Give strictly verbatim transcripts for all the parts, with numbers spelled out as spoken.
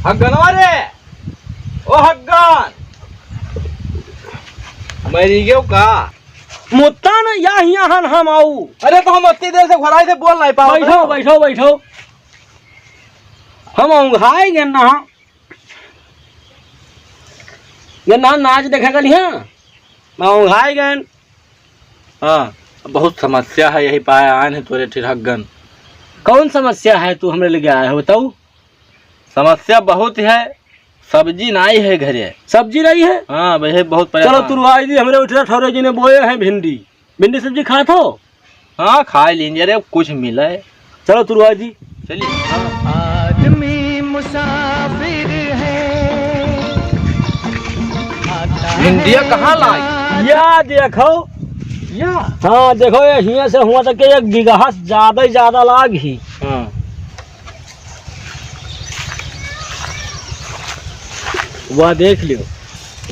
हग्गनवा रे, ओ हग्गन, मरी गयो का? मुत्ता न या हियाँ हन हम आऊ। अरे तो हम अत्ती देर से घोड़ाई से बोल नहीं पाओ। बैठो, बैठो, बैठो। हम औंघाई गए ना। ये ना नाच देखे गली, हाँ, मैं औंघाई गए। हाँ, बहुत समस्या है, यही पाए आए हैं तोरे ठिठक गन। कौन समस्या है तू हमरे लगे आए हो, बताऊ? समस्या बहुत है, सब्जी नाई है घरे। सब्जी नाई है? हाँ, वही बहुत परेशान। चलो, तुरवाई दी, हमरे उठरा ठौरे जी ने बोए हैं भिंडी। भिंडी सब्जी खात हो? हाँ, खाए लीजिए रे, कुछ मिला है। चलो, तुरवाई दी। चलिए। हाँ। आदमी मुसाफिर है, आता है भिंडिया कहाँ लाई? या देखो। या? हाँ, देखो, ये हियाँ से हुआ तक के एक बीघा से ज्यादा ही ज्यादा लाग ही। हाँ। वाह, देख लियो,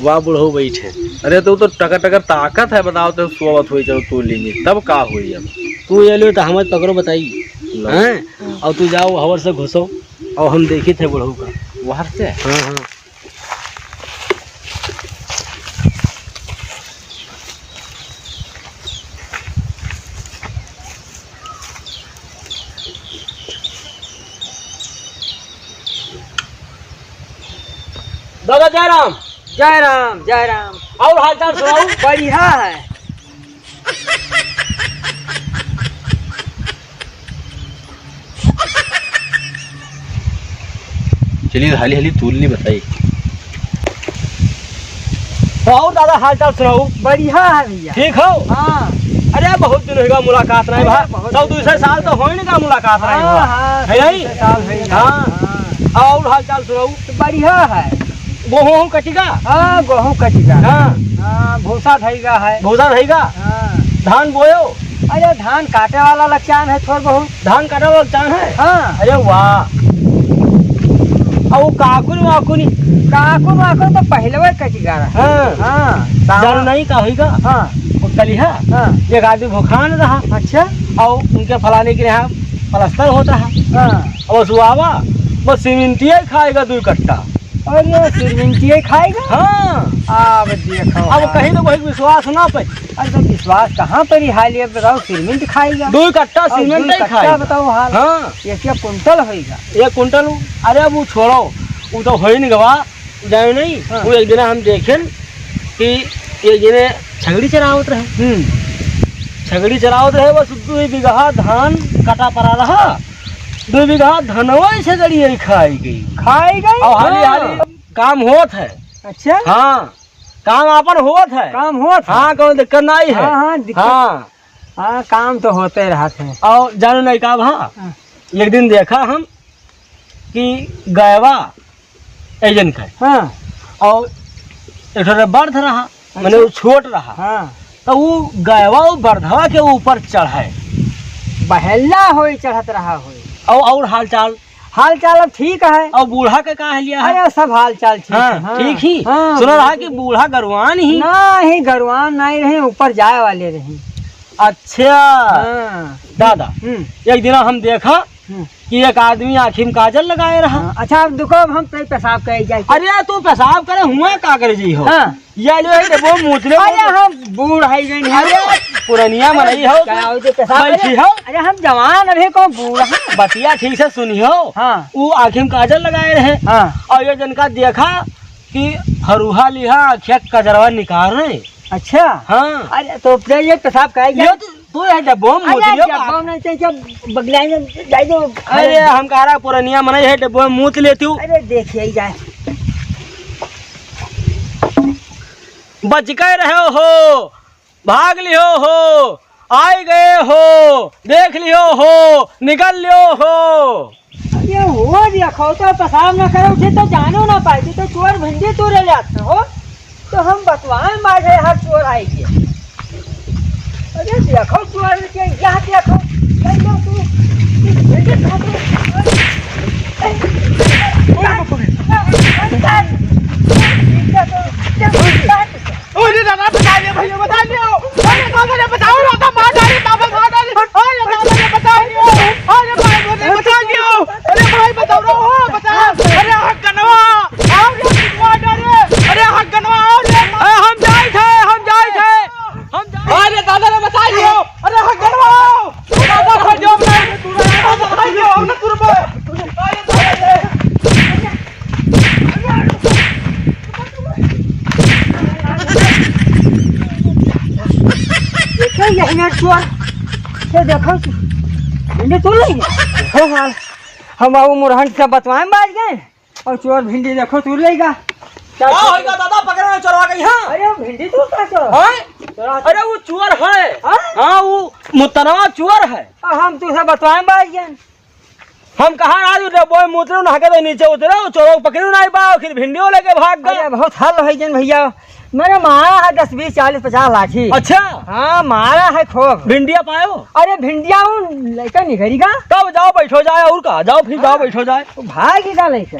वाह, बुढ़ऊ बैठे। अरे, तो, तो टका टका ताकत है, बताओ तो, सोवत होई, चलो, तू लेंगे, तब का होई अब? तू ये लो, तो हम पकड़ो, बताई। लो। हैं? हाँ। और तू जाओ, हवर से घुसो, और हम देखी थे बुढ़ऊ का। बाहर से? हाँ, हाँ। दादा जय राम। जय राम, जय राम। और हाल चाल सुनाओ। बढ़िया है। चलिए, हाली हाली तूल नहीं बताई। तो और दादा हाल चाल सुनाओ। बढ़िया है भैया। ठीक हो? हाँ। अरे, बहुत दिन होइगा मुलाकात नहीं भा। अरे, बहुत तब दिन दूसरे साल तो होइगा मुलाकात नहीं हाँ, भा। हाँ, है नहीं? दूसरे साल होइगा। हाँ। हाँ। और हाल चाल सुनाओ। तो बढ़िया है। गोहूँ कटिगा? हाँ, गोहूँ कटिगा। हाँ। हाँ, भूसा धइगा है। भूसा धइगा? हाँ। धान बोयो? अरे, धान काटे वाला लक्षान है थोड़ बहुत। धान काटे वाला लक्षान है? हाँ। अरे वाह। अब वो काकुन वाकुन? काकुन वाकुन तो पहले वही कटिगा रहा। हाँ। हाँ। जानो नहीं का होइगा? हाँ। वो कलिहा? हाँ। एक आदमी भुखान रहा। अच्छा। और उनके फलाने के यहाँ प्लस्तर होता है। हाँ। अब वो आवा, बस सीमेंटिया ही खाएगा दो कट्टा। अरे, सिरमिंटिये खाएगा? हाँ। अब देखो अब यार। कहीं तो कोई विश्वास ना पे। अरे, तो विश्वास कहाँ पर ही हाल, ये बताओ, सिरमिंट खाएगा? दो कट्टा और सिरमिंट दो ही कट्टा खाएगा। बताओ हाल। हाँ। ये क्या कुंटल होएगा? एक कुंटल, अरे, अब वो छोड़ो, वो तो हो ही नहीं गवा, जाने नहीं। हाँ। वो एक दिन हम देखें कि ये जने छगड़ी चरावत रहे। हम्म। छगड़ी चरावत रहे, बस दो बीघा धान कटा पड़ा रहा, दो बीघा धनवा से छगड़ी यही खाई गई। खाई गई? और हाली हाँ। हाली काम होत है। अच्छा। हाँ, काम आपन होत है। काम होत है। हाँ, कौनो दिक्कत नहीं है। हाँ, हाँ, दिक्कत। हाँ। हाँ, काम तो होते रहत है। और जानो नहीं का भा, हाँ। एक दिन देखा हम कि गयवा एजन का। हाँ। और एक ठो बर्द रहा, अच्छा। मने वो छोट रहा। हाँ। तो वो गयवा वो बर्दवा के ऊपर चढ़े। बहेला होई, चढ़त रहा होई। और, और हाल चाल? हाल चाल अब ठीक है। और बूढ़ा के का हालिया है? अरे, सब हाल चाल ठीक हाँ, है, हाँ। ठीक ही। हाँ, सुना रहा बिल्कुल। कि बूढ़ा गरुआन ही। ना ही गरुआन नहीं रहे, ऊपर जाए वाले रहे। अच्छा। हाँ। दादा, हम्म। एक दिन हम देखा हम्म। कि एक आदमी आँखी में काजल लगाए रहा। हाँ, अच्छा, अब देखो, अब हम तई पेशाब करे जाए। अरे, तू पेशाब करे हुआ का करे जी हो? हाँ। या लो, ये डब्बो मूत ले, अरे, मूत। हम बूढ़ है गए नहीं। अरे, पुरनिया मनई हो, का हो जो पेशाब बैठी करे? हो। अरे, हम जवान अभी को बूढ़ हैं। बतिया ठीक से सुनी हो। हाँ। वो आँखी में काजल लगाए रहे। हाँ। और ये जनका देखा कि फरुहा लिहा आँखिया कजरवा निकाल रहे। अच्छा। हाँ। अरे, तो फिर ये पेशाब करे ये जाए? तो तू है डब्बो में अरे, मुतरियो डब्बो का? में नहीं चाहिए, क्या बगलाई में जाए दो। अरे, हम कह रहा पुरनिया मनई है, डब्बो में मूत लेती हूँ। अरे, देखिए जाए। बच गए रहे हो, भाग लियो हो, आए गए हो, देख लियो हो, निकल लियो हो। ये हो देखो तो पेशाब न करे, उठे तो जानो ना पाए, तू तो चोर भिंडी तोड़े ले आते हो, तो हम बतवाए मारे हर चोर आए के। अरे देखो चोर के, यहाँ देखो, ले लो तू, तू भिंडी खा तू। अरे बाप रे। अरे दादा, बचा लियो भैया, बचा लियो। अरे दादा रे, बचाओ, दादा मार डाली, दादा मार डाली। अरे दादा रे, बचा लियो। अरे भाई, बोले, बचा लियो। अरे भाई, बचाओ रे, ओ, बचा। अरे हट, कनवा। ए, यही ना चोर। ये देखो, भिंडी तोड़ लेंगे। देखो हाल, हम बाबू मुरहन से बतवाए बाज गए और चोर भिंडी देखो तोड़ लेगा। का होइगा दादा, पकड़े में चोरवा गई, हाँ? अरे वो भिंडी तोड़ का चोर? हाँ? चोर अरे वो चोर है। हाँ? हाँ, वो मुतनवा चोर है। आ, हम तुझे बतवाए बाज गए। हम कहाँ आज उतरे, बोए मुतरे ना हके तो नीचे उतरे, वो चोरों को पकड़े नहीं पाओ, फिर भिंडियो लेके भाग गए। अरे बहुत हल है जन भैया, मैंने मारा है दस, बीस, चालीस, पचास लाठी। अच्छा। हाँ, मारा है खूब। भिंडिया पायो? अरे भिंडिया वो लड़का निकलेगा। तब जाओ बैठो जाए, और का, जाओ फिर जाओ हाँ। बैठो जाए। वो भाग ही का लड़का।